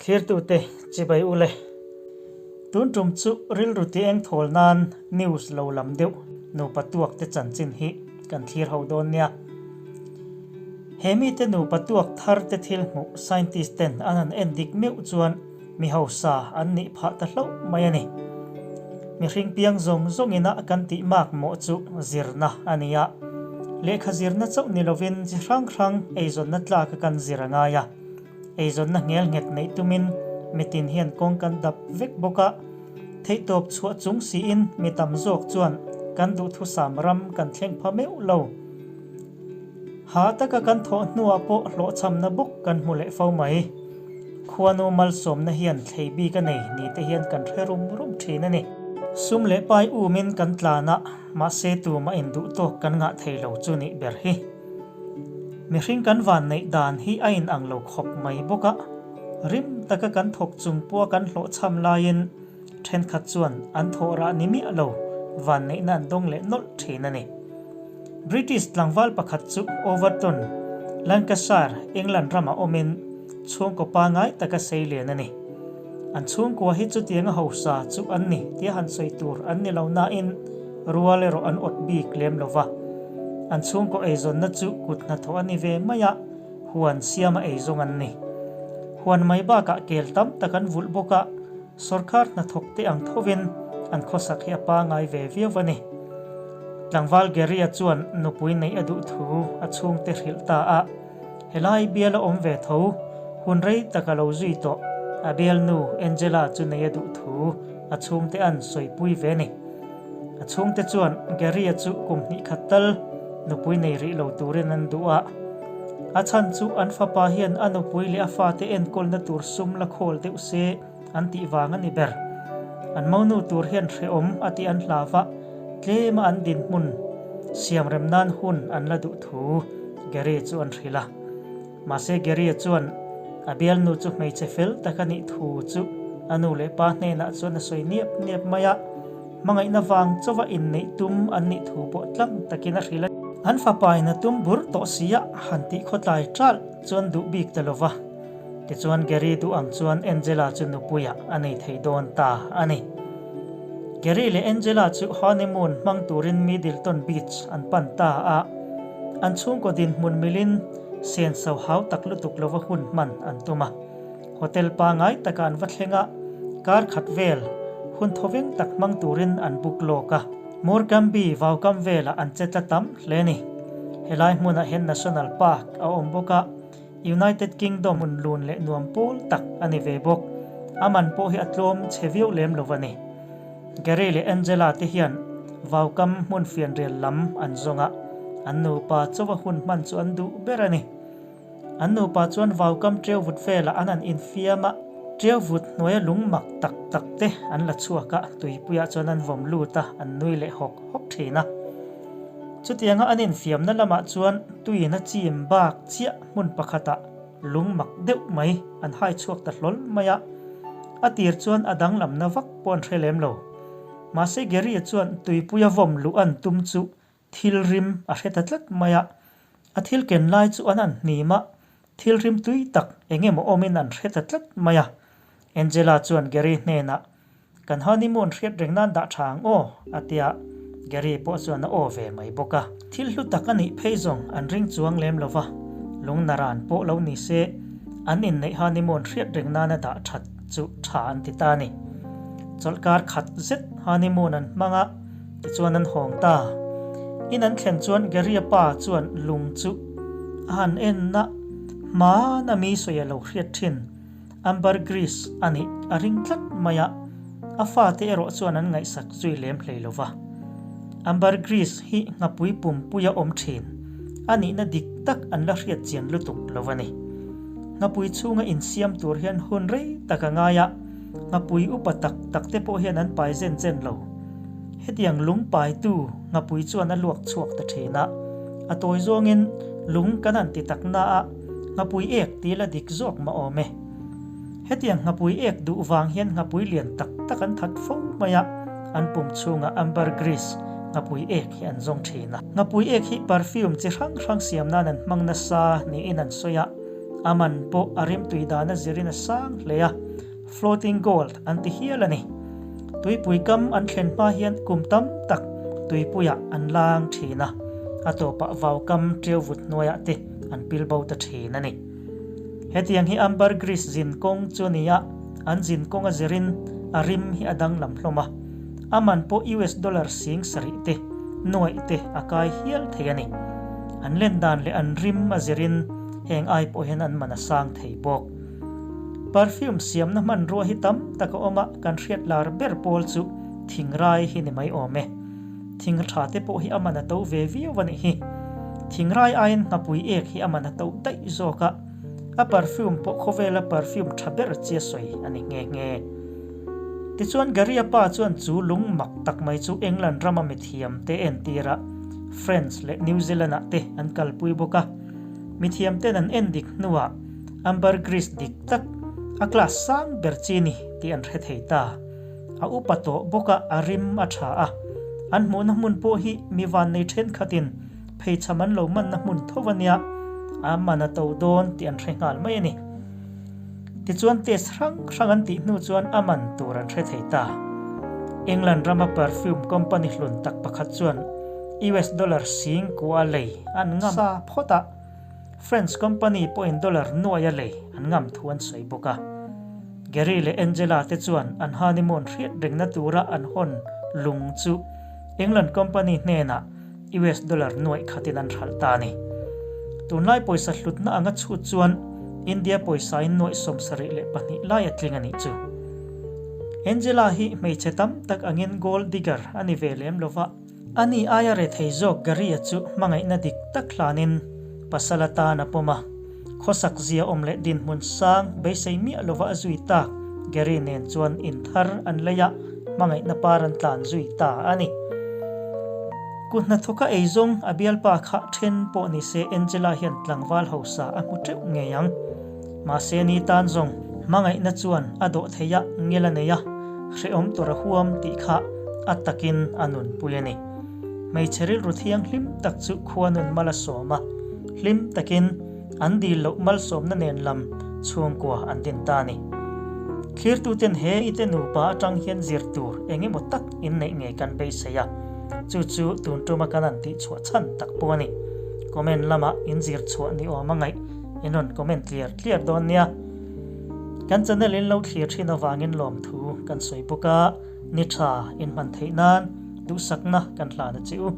Thlirtute chibai u le. Tun tum chu rilru ti eng thawl nan news lo lam deuh nupa tuak te chanchin hi kan thlir ho dawn nia. He mite nupa tuak thar te thil hmuh scientist ten an han en dik meuh chuan mi hausa an nih phah ta hlauh mai a ni. Mihring piang zawng zawngin a kan tih mak mawh chu zirna a ni a. Lehkha zirna chauh ni lovin chi hrang hrang eizawnna tlak a kan zir a ngai a. Eizawnna nghel nghet neih tumin mitin hian kawng kan dap vek bawk a. Theihtawp chhuah chung siin mi tam zawk chuan kan duhthusam ram kan thleng pha meuh lo. Ha taka kan thawh hnuah pawh hlawhchhamna bawk kan hmu leh fo mai. Khuanu malsawmna hian thlei bik a nei ni te hian kan hre rum rum thin a ni. Sum leh pai umin kan tlan a, mahse tumah induh tawk kan ngah thei lo chu nih ber hi. Mihring kan van neih dan hi a inang lo khawp mai bawk a, rim taka kan thawk chung pawha kan hlawhchham laiin Thenkhat chuan an thawh rah ni miah lo, vanneihna an dawng leh nawlh thin a ni. British tlangval pakhat chu Overton, Lancashire, England ramah awmin chhungkaw pangai taka sei lian a ni. An chhungkua hi chutianga hausa chu an ni tia han sawi tur an ni lo nain rual erawh an awt bik lem lo va. An chhungkaw eizawnna chu kut hnathawh a ni ve mai a, huan siama eizawng an ni. Huan mai bakah kel tam tak an vulh bawk a, Sorkar hnathawk te ang thovin an khawsak hi a pangai ve viau a ni. Tlangval Gary-a chuan nupui neih a duh thu a chhungte hrilh ta a, helai bial a awm ve tho, hun rei tak a lo zui tawh, a bialnu Angela chu neih a duh thu a chhungte an sawipui ve a ni. A chhungte chuan Gary-a chu kum hnih khat tal nupui nei rih lo turin an duh a. A chhan chu an fapa hian a nupui leh a fate enkawlna tur sum la khawl deuh se an tih vang a ni ber. An monu tur hian hrehawm a tih an hlau a, tlema an dinhmun siamrem nan hun an la duh thu Gary chu an hrilh a. Mahse Gary-a chuan a bialnu chu hmeichhe fel tak a nih thu chu a nu leh pa hnenah chuan a sawi niap niap mai a, hmangaihna vang chauha inneih tum an nih thu pawh tlang takin a hrilh a. An fapa in a tum bur tawh si a, han tih khawtlai ṭalh chuan duh bik ta lo va. Tichuan Gary duh ang chuan Angela chu nupuiah a nei thei dawn ta a ni. Gary leh Angela chu honeymoon hmang turin Middleton Beach an pan ta a, an chhungkaw dinhmun milin senso hau tak lutuk lova hun hman an tum a. Hotel pangai taka an va thleng a, kar khat vel hun thawveng tak hmang turin an book lawk a. Morecambe vaukam velah an che tla tam hle a ni. Helai hmunah hian National Park a awm bawk a, United Kingdom hun lun leh nuam pawl tak a ni ve bawk. A man pawh hi a tlawm chhe viau lem lo a ni. Gary leh Angela te hian vaukam hmun fianrial lam an zawng a, an nupa chauha hun hman chu an duh ber a ni. An nupa chuan vaukam ṭeu vut velah an han infiam a, ṭeu vut hnuaia lung mak tak tak te an la chhuak a, tuipuiah chuan an vawm lut a, an nui leh hawk hawk ṭhin a. Chutianga an infiamna lamah chuan tuiin a chim bak chiah hmun pakhatah lung mak deuh mai an hai chhuak ta hlawl mai a, a tir chuan a danglamna vak pawh an hre lem lo. Mahse Gary-a chuan tuipuia vawm luh an tum chu thil rim a hre ta tlat mai a, a thil ken lai chu an han hnim a, thil rim tui tak eng emaw awmin an hre ta tlat mai a. Angela chuan Gary hnenah Kan honeymoon hriat reng nan dah tha ang aw, a ti a, Gary pawh chuan a aw ve mai bawk a. Thil hlu tak a nih phei zawng an ring chuang lem lo va, lungnaran pawh lo ni se, an inneih honeymoon hriat reng nana dah that chu tha an ti ta a ni. Chawlhkar khat zet honeymoon an hmang a, tichuan an hawng ta. In an thlen chuan Gary-a pa chuan lung chu a han en a, hmana mi sawi a lo hriat thin. Ambergris a nih a ring tlat mai a, a fate erawh chuan an ngaihsak zui lem hlei lo va. Ambergris hi nghapui pumpuia awm thin a nihna dik tak an la hriat chian lutuk lo a ni. Nghapui chhunga insiam tur hian hun rei tak a ngai a, nghapui upa tak tak te pawh hian an pai zen zen lo. Hetiang lung paitu nghapui chuan a luak chhuak ta thin a, a tawi zawngin lung kan han ti tak na a, Nghapui ek ti la dik zawk mah awm e. Hetiang nghapui ek duh vang hian nghapui lian tak tak an that fo mai a, an pum chhungah ambergris nghapui ek hi an zawng thin a. Nghapui ek hi perfume chi hrang hrang siam nan an hmang nasa niin an sawi a, A man pawh a rimtui dana zirin a sang hle a, floating gold an ti hial a ni. Tuipui kam an thlen hma hian kum tam tak tuipuiah an lang thin a, a tawpah vaukam ṭeu vut hnuaiah te an pil bo ta thin a ni. Hetiang hi ambergris zin kawng chu a ni a, an zin kawng a zirin a rim hi a danglam hlawm a, a man pawh US dollar 7000 te, nuaih te a kai hial thei a ni. An len dan leh an rim a zirin heng ai pawh hian an man a sang thei bawk. Perfume siamna hmanrua hi tam tak a awm a, kan hriat lar ber pawl chu thingrai hi ni mai awm e. Thing tha te pawh hi a man a to ve viau a nih hi. Thingrai aiin nghapui ek hi a man a to daih zawk a, a perfume pawh khawvela perfume tha ber chia sawi a ni nghe nghe. Tichuan Gary-a pa chuan chu lung mak tak mai chu England rama mithiam te entir a, France leh New Zealand-ah te an kalpui bawk a. Mithiam ten an en dik hnuah Ambergris dik tak, a class sang ber chi ni tih an hre thei ta. A upa tawh bawk a, a rim a tha a. An hmuhna hmun pawh hi mi vannei thenkhatin pheichham an lo manna hmun tho a nia, a man a to dawn tih an hre nghal mai a ni. Tichuan test hrang hrang an tih hnu chuan a man tur an hre thei ta. England rama perfume company hlun tak pakhat chuan US dollar 10,000 lei an ngam sa phawt a. French company pawhin dollar nuai a lei an ngam thu an sawi bawk a. Gary leh Angela te chuan an honeymoon hriat rengna tura an hawn lung chu England company hnenah US dollar nuaih khatin an hralh ta a ni. Tunlai pawisa hlutna anga chhut chuan India pawisain nuaih 72 lai a tling a nih chu. Angela hi hmeichhe tam tak angin gold digger a ni ve lem lova. Ani aia rethei zawk Gary-a chu hmangaihna dik tak hlanin pasal atan a pawm a. Khawsak zia awm leh dinhmun sang beisei miah lova a zui tak Gary nen chuan inthar an lei a, hmangaihna par an tlan zui ta a ni. Kut hnathawka eizawng a bialpa kha then pawh ni se Angela hian tlangval hausa a hmu teuh ngei ang. Mahse ni tan zawng hmangaihna chuan a dawh thei a, ngel a nei a, hrehawm tur a huam tih kha a takin a nunpui a ni. Hmeichhe rilru thianghlim tak chu khua nun mal a sawm a, hlim takin an dil loh malsawmna nen lam chhungkua an din ta a ni. Thlirtuten he i te nupa atang hian zir tur eng emaw tak inneih ngei kan beisei a, chu chu tun tuma kan han tihchhuah chhan tak pawh a ni. Comment lamah in zir chhuah ni awm a ngaih in rawn comment tliar tliar dawn nia. Kan channel in lo thlir thin avangin lawmthu kan sawi bawk a, ni tha in hman theih nan duhsakna kan hlan a che u.